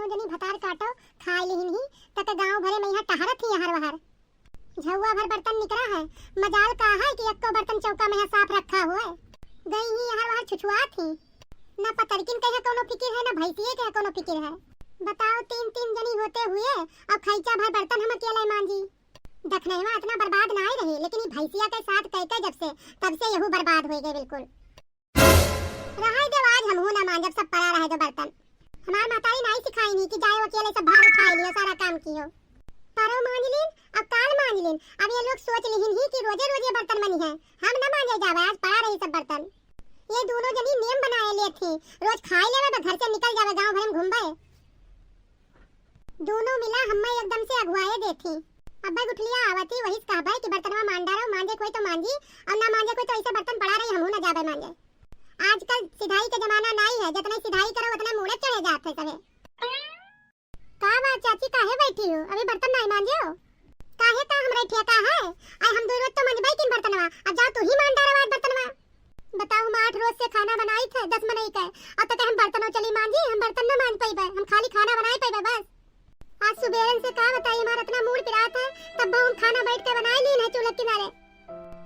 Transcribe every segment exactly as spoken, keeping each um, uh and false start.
जनी भतार काटो, खाइ लिहिन ही, तक गाँव भरे में यहाँ टहरत ही हर वहर। झउआ भर बर्तन निकरा है, मजाल का है कि एक्को बर्तन चौका में यहाँ साफ रखा हुआ है। गई ही हर वहर छुछुआत ही। ना पतरकिन के है कौनो फिकिर है, ना भैंसिए के है कौनो फिकिर है। बताओ, तीन तीन जनी होते हुए और खैचा भर बर्तन हम अकेले मांजी। दखनैवा इतना बर्बाद नाई रही, लेकिन ई भैंसिया के साथ कह के जब से, तब से यहू बर्बाद होइ गए बिल्कुल। रहाई देव, आज हमहू ना मांजब, सब पड़ा रहे दो बर्तन। हमार महतारी नाई सिखाई नहीं कि जाए अकेले सब भार उठाए लियो, सारा काम कियो। परो मांज लीन, अब काल मांज लीन। अब ये लोग सोच लिहिन ही कि रोजे रोजे बर्तन मनी है, हम ना मांजे जावे, आज पड़ा रही सब बर्तन। ये दोनों जनी नियम बनाए लेत ही, रोज खाए लेवे बा, घर से निकल जावे, गाँव भर में घूमबे। दोनों मिला हम्मे एकदम से अगुआए देथी। अब्बे गुठलिया आवती, वही से कहबे कि बर्तनवा मान डारो, मांजे कोई तो मांजी, और ना मांजे कोई तो ऐसे बर्तन पड़ा रही, हमहू ना जाबे मांजे। आजकल सिधाई के जमाना नाई है, जितना सिधाई करो उतना मूड़े चढ़े जात है सभे। का बात चाची, काहे बैठी हो, अभी बर्तन नाई मांजे हो? काहे का हमरा ठेका है? आई हम दो रोज तो मंजबे किन बर्तनवा, अब जाओ तू ही मान डारो आज बर्तनवा। बताओ, हम आठ रोज से खाना बनाई थे दस मनई के, अब तक हम बर्तनों चली मांजी, हम बर्तन न मांज पइबे, हम खाली खाना बनाए पइबे बस। आज सुबेरन से का बताई, हमार इतना मूड़ पिरात है, तब हम खाना बैठ के बनाए लीन है चूल्हा किनारे।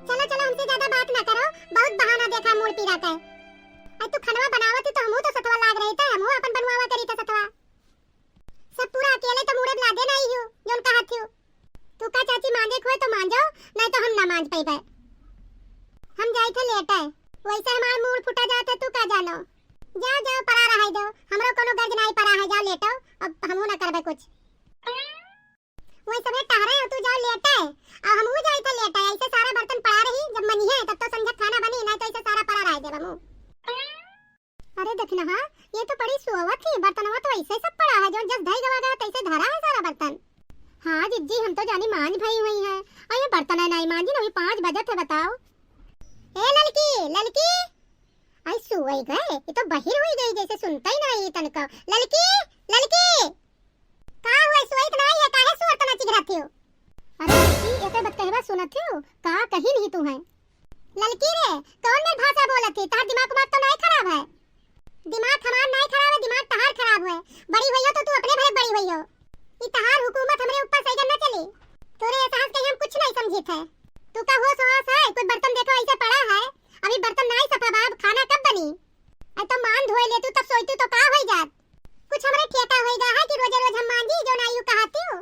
चलो चलो, हमसे ज्यादा बात ना करो, बहुत बहाना देखा मूड़ पिरा के। अरे तू खनवा बनावत ही तो हमहू तो सतवा लाग रही थे, हमहू अपन बनवावा करी थे सतवा। सब पूरा अकेले तो मूड़े लागे ना आई हो, जोन कहत हो। तू का चाची मांजे खोए तो मांजो, नहीं तो हम ना मांज पइबे। हम जाई थे लेटे, वैसे हमार मूड़ फुटा जात है, तू का जानो। जाओ जाओ, पड़ा रहाई दो, हमरो कोनो गर्ज नाई पड़ा है, जाओ लेटो, अब हमहू ना करबे कुछ। वही सबे टहरे हो, तू जाओ लेटे, अब हमहू जाई थे लेटे, ऐसे सारा बर्तन पड़ा रही, जब मनिहे तब तो संझा खाना बनी, नहीं तो ऐसे सारा पड़ा रह देब हमहू। अरे दखिनहा, ये तो बड़ी सोवत ही, बर्तनवा तो ऐसे सब पड़ा है, जो जस धई गवा गया तैसे धरा है सारा बर्तन। हाँ जिज्जी, हम तो जानी मांज भई हुई है, और ये बर्तन है नाई मांजी ना, अभी पाँच बजत है, बताओ। ए ललकी, ललकी, आई सोई गए, ये तो बहिर हुई गई, जैसे सुनता ही ना ये तनको। ललकी, ललकी। का हुआ, सोइत नाई है, काहे सुअर तना चिघरात हो? अरे ललकी, एकर बतकहवा सुनत हो, का कही नहीं तू है? ललकी रे, कौन मेर भाषा बोलत ही? तहार दिमाग उमाग तो नाई खराब है? दिमाग हमार नाई खराब है, दिमाग तहार खराब है। बड़ी हुई हो तो तू अपने भरे बड़ी हुई हो। ई तहार हुकूमत हमरे ऊपर सही ना चली। तोरे एहसास के हम कुछ नाई समझित है। तू का होश होश है? कुछ बर्तन देखो ऐसे पड़ा है, अभी बर्तन नाई सफा बा, अब खाना कब बनी? अरे तो मान धोए लेतू तब सोइतू तो का होई जात? कुछ हमरे ठेका होई गा है कि रोजे रोज हम मांजी जो ना यू कहाती हो?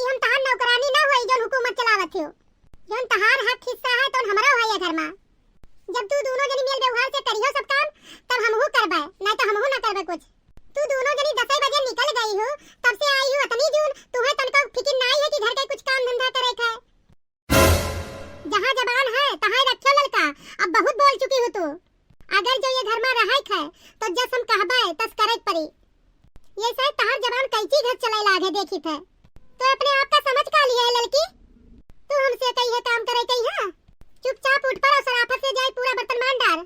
ई हम तहार नौकरानी ना होई जो हुकूमत चलावत हो। जौन तहार हक हिस्सा है तौन हमरो है ये घर मा। जब तू दोनों जनी मेल व्यवहार से करियो सब काम, तब हमहू करबे, नहीं तो हमहू ना करबे कुछ। तू दोनों जनी दसे बजे निकल गई हो, तब से आई हो अतनी जून, तुम्हें तनको फिकिर नाई है कि घर के कुछ काम धंधा करे के है। जहाँ जबान है, तहाँ रखियो ललका, अब बहुत बोल चुकी हो तू। अगर जो ये घर मा रहै के है, तो जस हम कहबै, तस करै के पड़ी। ये से तहार जबान कैची घर चलै लागे देखी थे। तो अपने आप का समझ का लिया है ललकी? तू हमसे कही है काम करै कही है? चुपचाप उठ पर और सराफत से जाए पूरा बर्तन मान डार।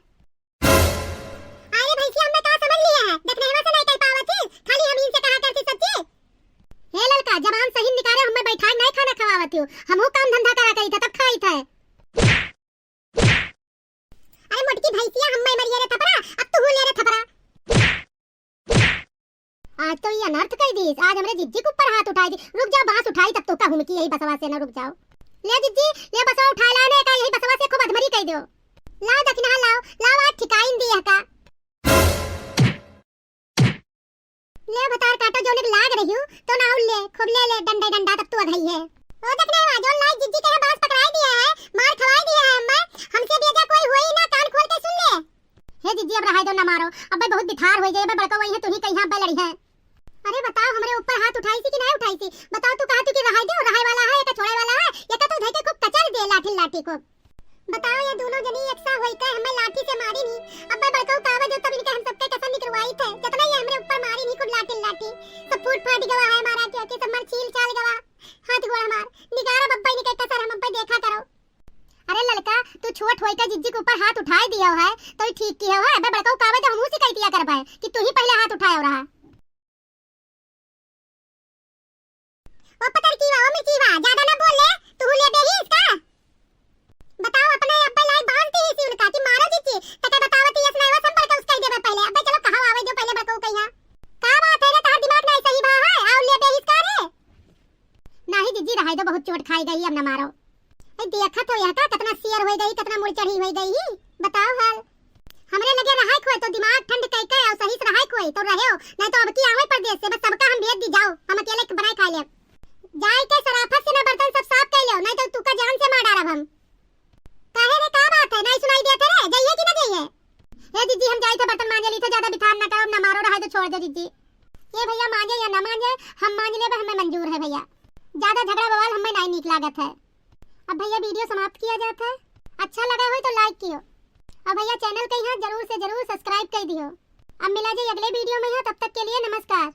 अरे भैंसिया, हमने का समझ लिया है? देखने में से नहीं कह पावत थी, खाली हम इनसे कहा करती सच्ची। हे ललका, जबान सही निकाले, हमें बैठाए नहीं खाना खवावत हो। हमहू काम धंधा करा करी था, तब खाई था। अरे मोटकी भैंसिया, हमें मरिए रे थपरा, अब तू ले रे थपरा। आज तो ये अनर्थ कह दीस, आज हमरे जिज्जी के ऊपर हाथ उठाई दी। रुक जाओ, बांस उठाई तब तो कहूँ कि यही बसवा से ना, रुक जाओ। ले जिज्जी, ले बसवा उठा लाने का, यही बसवा से खूब अधमरी कह दो। लाओ दखिनहा लाओ, लाओ आज ठिकाइन दिया का। ले भतार काटो, जौन एक लाग रही हूँ, तो ना ले, खूब ले ले, डंडे डंडा, तब तू अघई है। ओ देख नहीं, जो लाई जिज्जी के है, बांस पकड़ाई दिया है, मार खवाई दिया है अम्मा, हमसे बेजा कोई हुई ना, कान खोल के सुन ले। हे जिज्जी, अब रहाई दो, ना मारो, अब बहुत बिथार हो गई, अब बड़का वही है, तू ही कहीं यहाँ लड़ी है। अरे बताओ, हमरे ऊपर हाथ उठाई सी कि नहीं उठाई सी? बताओ, तू कहा तू कि रहाई दो, रहाई वाला है, या छोड़े वाला है, या तो धई के खूब कचर दे, लाठी लाठी खूब। बताओ, ये दोनों जनी एक सा होई के हमें लाठी से मारी नी। अब्बे बड़कऊ कावा जो तब इनके हम सबके कसम निकलवाई थे। जितना ये हमरे ऊपर मारी नी खूब लाठी लाठी, सब फूट फाट गवा है हमारा, क्योंकि सब मर छील छाल गवा। हाथ गोड़ हमार निकारो बब्बा, इनके कसर हम अब्बे देखा करो। अरे ललका, तू छोट होई के जिज्जी के ऊपर हाथ उठाई दियो है, तो ही ठीक कियो है। अब्बे बड़कऊ कावा तो हमहू शिकायतिया करबे कि तू ही पहले हाथ उठायो रहा। ओ पतरकी वा, ओ मिर्ची वा, ज्यादा ना बोल ले, तू ले दे ही इसका। बताओ, अपने अब्बे लाई बांध दी इसी उनका कि मारो जिज्जी, तके बतावती यस नहीं, वो संपर्क उसका ही देवे पहले। अब्बे चलो, कहाँ आवे जो पहले बड़को कहिया। का बात है रे, तहार दिमाग नहीं सही भा, चोट खाई गई, अब न मारो। ए, देखत हो यह का, कितना सियर होइ गई, कितना मुड़चढ़ी होइ गई ही, बताओ हाल। हमरे लगे रहाय खोए तो दिमाग ठंड कई के और सही से रहाय खोए तो रहे हो, नहीं तो अब की आवे परदेस से, बस सबका हम भेज दी, जाओ, हम अकेले के बनाए खाए ले। जाए के सराफत से ना बर्तन सब साफ कर लो, नहीं तो तू का जान से मार डारब हम। काहे रे, का बात है, नहीं सुनाई देत है रे, जाइए कि ना जाइए? ए दीदी, हम जाई थे बर्तन मांजे ली थे, ज्यादा बिथान ना करो, ना मारो, रहा तो छोड़ दे दीदी। ये भैया मांजे या ना मांजे, हम मांज लेबे, हमें मंजूर है भैया। ज्यादा झगड़ा बवाल हमें नहीं नीक लागत है। अब भैया वीडियो समाप्त किया जात है। अच्छा लगा हो तो लाइक कियो, और भैया चैनल के यहाँ जरूर से जरूर सब्सक्राइब कर दियो। अब मिला जाए अगले वीडियो में, यहाँ तब तक के लिए नमस्कार।